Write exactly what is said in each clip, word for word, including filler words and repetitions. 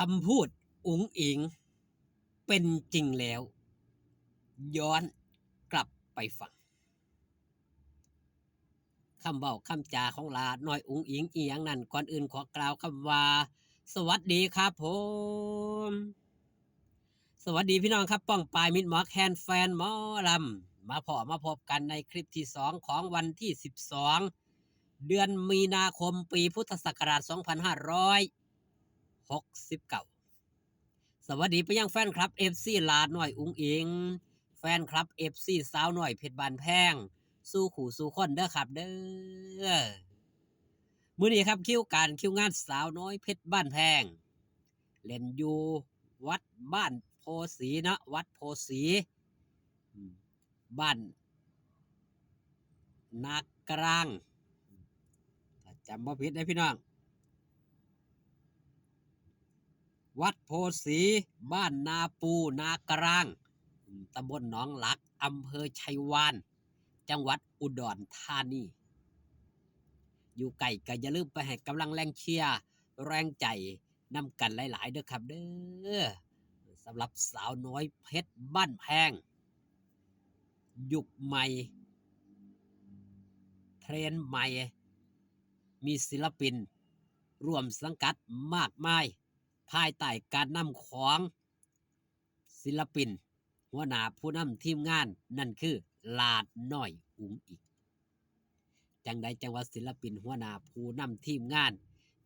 คำพูดอุ๋งอิ๋งเป็นจริงแล้ว ย้อนกลับไปฟัง คำเว้าคำจาของหลาน้อยอุ๋งอิ๋งอีหยังนั้น ก่อนอื่นขอกล่าวคำว่า สวัสดีครับผม สวัสดีพี่น้องครับ ป้องปายมิตรหมอแคนแฟนหมอลำ มาพ้อมาพบกันในคลิปที่สองของวันที่สิบสอง เดือนมีนาคม ปีพุทธศักราช สองพันห้าร้อยหกสิบเก้า สวัสดีไปยังแฟนคลับ เอฟซี หลาน้อยอุ๋งอิ๋ง แฟนคลับ เอฟซี สาวน้อยเพชรบ้านแพง สู่คู่สู่คนเด้อครับเด้อ มื้อนี้ครับ คิวการคิวงานสาวน้อยเพชรบ้านแพง เล่นอยู่วัดบ้านโพสีเนาะ วัดโพสี อืม บ้านนากลาง ถ้าจำบ่ผิดนะพี่น้อง วัดโพสี บ้านนาปู นากลาง อืม ตำบลหนองหลัก อำเภอไชยวาลย์ จังหวัดอุดรธานี อยู่ใกล้ก็อย่าลืมไปให้กำลังแรงเชียร์ แรงใจนำกันหลายๆ เด้อครับเด้อ สำหรับสาวน้อยเพชรบ้านแพง ยุคใหม่ เทรนด์ใหม่ มีศิลปินร่วมสังกัดมากมาย ภายใต้การนำของศิลปิน หัวหน้าผู้นำทีมงาน นั่นคือหลาน้อยอุ๋งอิ๋ง จังใดจังว่าศิลปินหัวหน้าผู้นำทีมงาน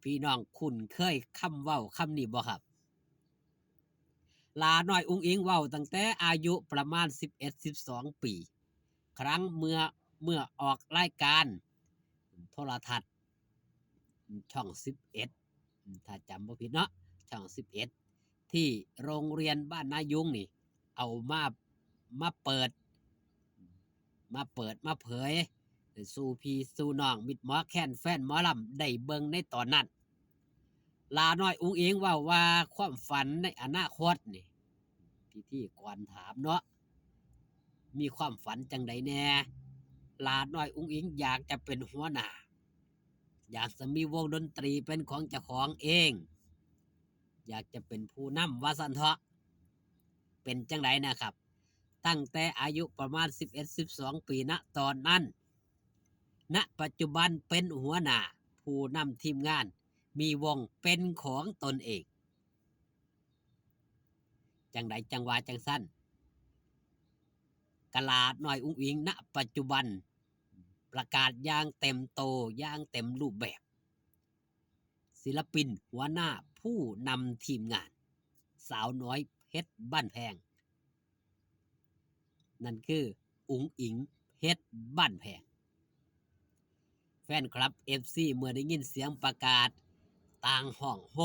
พี่น้องคุ้นเคยคำเว้าคำนี้บ่ครับ หลาน้อยอุ๋งอิ๋งเว้าตั้งแต่อายุประมาณสิบเอ็ด สิบสอง ปี ครั้งเมื่อ เมื่อออกรายการโทรทัศน์ ช่องสิบเอ็ด ถ้าจำบ่ผิดเนาะ ช่องสิบเอ็ด ที่โรงเรียนบ้านนายุงนี่ เอามา มาเปิด มาเปิดมาเผย สู่พี่สู่น้องมิตรหมอแคนแฟนหมอลำได้เบิ่งในตอนนั้น หลาน้อยอุ๋งอิ๋งเว้าว่าความฝันในอนาคตนี่ พิธีกรถามเนาะ มีความฝันจังใดแน่ หลาน้อยอุ๋งอิ๋งอยากจะเป็นหัวหน้า อยากจะมีวงดนตรีเป็นของเจ้าของเอง อยากจะเป็นผู้นำว่าซั่นเถาะ เป็นจังใดนะครับ ตั้งแต่อายุประมาณสิบเอ็ด สิบสอง ปี ณ ตอนนั้น ณ ปัจจุบันเป็นหัวหน้าผู้นำทีมงาน มีวงเป็นของตนเอง จังใดจังว่าจังซั่น กะหลาน้อยอุ๋งอิ๋ง ณ ปัจจุบัน ประกาศอย่างเต็มโต อย่างเต็มรูปแบบ ศิลปินหัวหน้าผู้นำทีมงาน สาวน้อยเพชรบ้านแพง นั่นคืออุ๋งอิ๋งเพชรบ้านแพง แฟนคลับ เอฟซี เมื่อได้ยินเสียงประกาศต่างฮ้องโฮ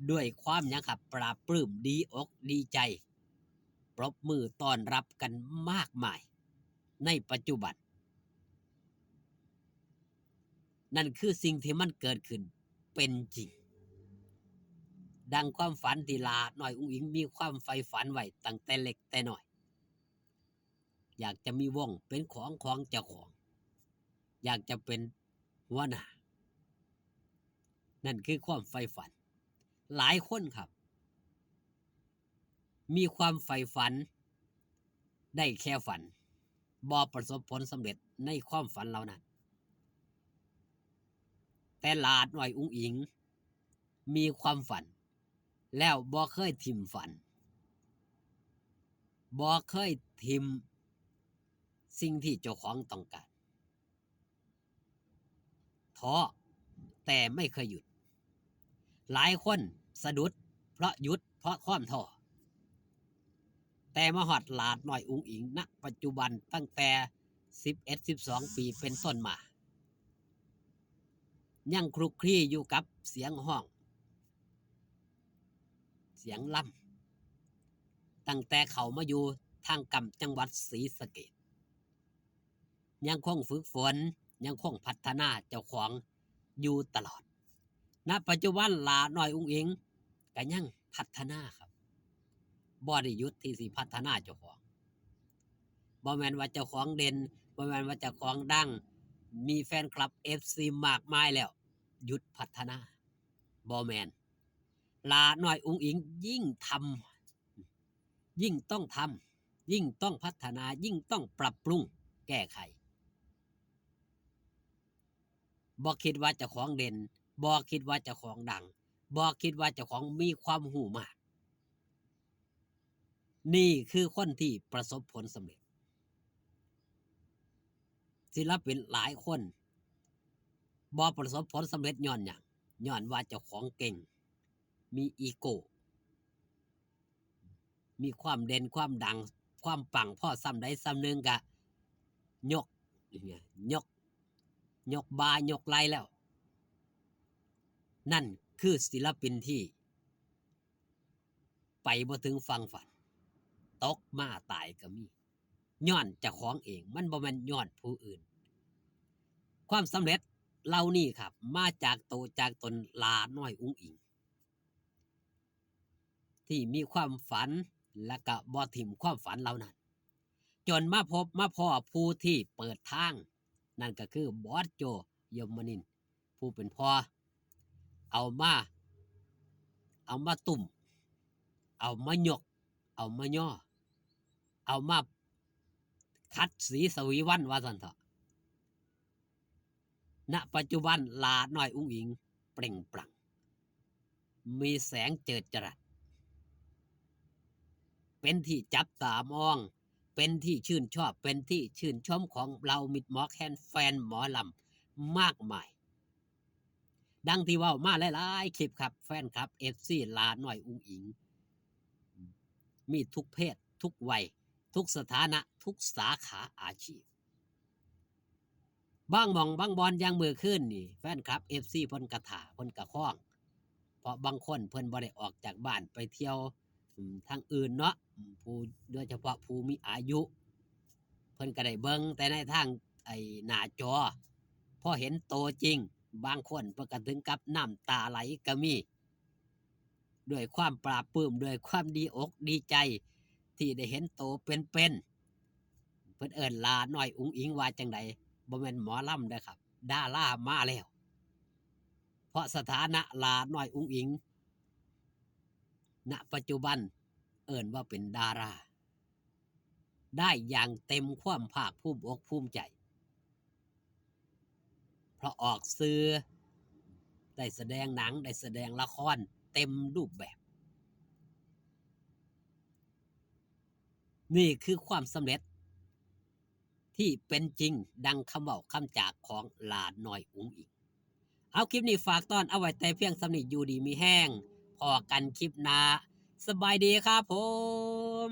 ด้วยความหยังครับ ปลาบปลื้มดีอกดีใจ ปรบมือต้อนรับกันมากมาย ในปัจจุบัน นั่นคือสิ่งที่มันเกิดขึ้นเป็นจริง ดังความฝันที่หลาน้อยอุ๋งอิ๋งมีความใฝ่ฝันไว้ตั้งแต่เล็กแต่น้อย อยากจะมีวงเป็นของของเจ้าของ อยากจะเป็นหัวหน้า นั่นคือความใฝ่ฝัน หลายคนครับ มีความใฝ่ฝัน ได้แค่ฝัน บ่ประสบผลสำเร็จในความฝันเหล่านั้น แต่หลาน้อยอุ๋งอิ๋ง มีความฝัน แล้วบ่เคยถิ่มฝัน บ่เคยถิ่มสิ่งที่เจ้าของต้องการ ท้อ แต่ไม่เคยหยุด หลายคนสะดุดเพราะหยุดเพราะความท้อ แต่มาฮอดหลาน้อยอุ๋งอิ๋ง ณ ปัจจุบันตั้งแต่สิบเอ็ด สิบสอง ปีเป็นต้นมา ยังคลุกคลีอยู่กับเสียงฮ้อง เสียงลำ ตั้งแต่เข้ามาอยู่ทางกำจังหวัดศรีสะเกษ ยังคงฝึกฝน ยังคงพัฒนาเจ้าของอยู่ตลอด ณ ปัจจุบันหลาน้อยอุ๋งอิ๋งก็ยังพัฒนาครับ บ่ได้หยุดที่สิพัฒนาเจ้าของ บ่แม่นว่าเจ้าของเด่น บ่แม่นว่าเจ้าของดัง มีแฟนคลับ เอฟซี มากมายแล้ว หยุดพัฒนา บ่แม่น หล้าน้อยอุ๋งอิ๋งยิ่งทำ ยิ่งต้องทำ ยิ่งต้องพัฒนา ยิ่งต้องปรับปรุงแก้ไข บ่คิดว่าเจ้าของเด่น บ่คิดว่าเจ้าของดัง บ่คิดว่าเจ้าของมีความรู้มาก นี่คือคนที่ประสบผลสำเร็จ ศิลปินหลายคนบ่ประสบผลสำเร็จย้อนหยัง ย้อนว่าเจ้าของเก่ง มีอีโก้ มีความเด่นความดัง ความปัง พอส่ำใดส่ำหนึ่งกะยก ยก ยกบ่ายกไหล่แล้ว นั่นคือศิลปินที่ ไปบ่ถึงฝั่งฝัน ตกมาตายก็มี ย้อนเจ้าของเอง มันบ่แม่นย้อนผู้อื่น ความสำเร็จเหล่านี้ครับ มาจากโตจากตนหล้าน้อยอุ๋งอิ๋ง ที่มีความฝัน และก็บ่ถิ่มความฝันเหล่านั้น จนมาพบมาพ้อผู้ที่เปิดทาง นั่นก็คือบอสโจ ยมนินทร์ ผู้เป็นพ่อ เอามา เอามาตุ้ม เอามายก เอามาย่อ เอามาขัดสีสวีวันว่าซั่นเถาะ ณ ปัจจุบันหล้าน้อยอุ๋งอิ๋งเปล่งปลั่ง มีแสงเจิดจรัส เป็นที่จับตามอง เป็นที่ชื่นชอบ เป็นที่ชื่นชมของเหล่ามิตรหมอแคน แฟนหมอลำมากมาย ดังที่เว้ามาหลายๆคลิปครับ แฟนคลับ เอฟซี หล้าน้อยอุ๋งอิ๋ง มีทุกเพศ ทุกวัย ทุกสถานะ ทุกสาขาอาชีพ บางหม่องบางบ่อนอย่างมื้อคืนนี่ แฟนคลับ เอฟซี เพิ่นกะถ่า เพิ่นกะคอง เพราะบางคนเพิ่นบ่ได้ออกจากบ้านไปเที่ยว อืม ทางอื่นเนาะ อืม ผู้ โดยเฉพาะผู้มีอายุ เพิ่นก็ได้เบิ่งแต่ในทางไอ้หน้าจอ พอเห็นโตจริง บางคนเพิ่นก็ถึงกับน้ำตาไหลก็มี ด้วยความปลาบปลื้ม ด้วยความดีอกดีใจ ที่ได้เห็นโตเป็นๆ เพิ่นเอิ้นหล้าน้อยอุ๋งอิ๋งว่าจั่งใด บ่แม่นหมอลำเด้อครับ ดารามาแล้ว เพราะสถานะหล้าน้อยอุ๋งอิ๋ง ณ ปัจจุบันเอิ้นว่าเป็นดารา ได้อย่างเต็มความภาคภูมิอกภูมิใจ เพราะออกสื่อ ได้แสดงหนัง ได้แสดงละครเต็มรูปแบบ นี่คือความสำเร็จ ที่เป็นจริงดังคำเว้าคำจาของหล้าน้อยอุ๋งอิ๋ง เอาคลิปนี้ฝากตอนเอาไว้แต่เพียงส่ำนี้ อยู่ดีมีแฮง พ้อกันคลิปหน้า สบายดีครับผม